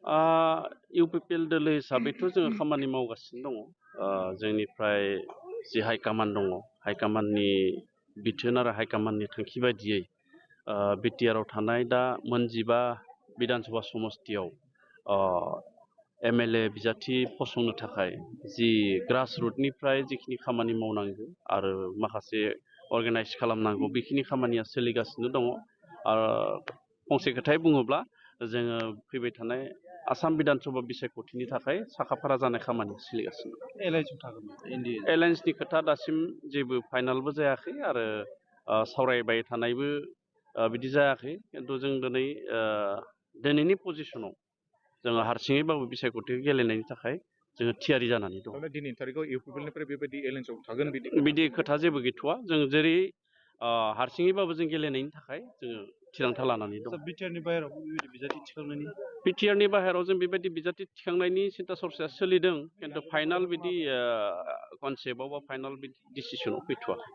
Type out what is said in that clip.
UPPL दोलो हिसाबैथ' जोङो खामानि मावगासिनो दङ। जोंनिफ्राय जि हाइकामान दङ, हाइकामाननि बिथोन आरो हाइकामाननि थांखि बायदियै बिटिआरआव थानाय दा मोनजिबा बिधानसभा समस्तियाव एमएलए बिजाथि फसंनो थाखाय जि ग्रासरुटनिफ्राय जिखिनि खामानि मावनांगौ आरो माखासे अर्गानाइज खालामनांगौ बेखिनि खामानिया सोलिगासिनो दङ। आरो फंसे खोथायै बुङोब्ला जोङो फैबाय थानाय आसाम बिधानसभा बिसायख'थिनि थाखाय साखाफारा जानाय खामानि सोलिगासिनो। एलायन्सनि खोथा दासिम जेबो फाइनालबो जायाखै आरो सावरायबाय थानायबो बिदि जायाखै। खिन्थु जों दिनैनि पजिसनाव जोङो हारसिङैबाबो बिसायख'थिखौ गेलेनायनि थाखाय जोङो थियारि जानानै दं। दिनैनि थारिखआव इउपिपिएलनिफ्राय बेबायदि एलायन्सआव थागोन बिदि खोथा जेबो गैथ'वा। जों जेरै हारसिङैबाबो जों गेलेनायनि थाखाय जोङो थिरांथा लानानै दं। बिटिआरनि बाहेराव बेबायदि बिजाथि थिखांनायनि बिटिआरनि बाहेराव जों बेबायदि बिजाथि थिखांनायनि सिन्था सरसाया सोलिदों, खिन्थु फाइनाल बिदि कनसेप्टआव बा फाइनाल डिसिसनाव फैथ'वाखै।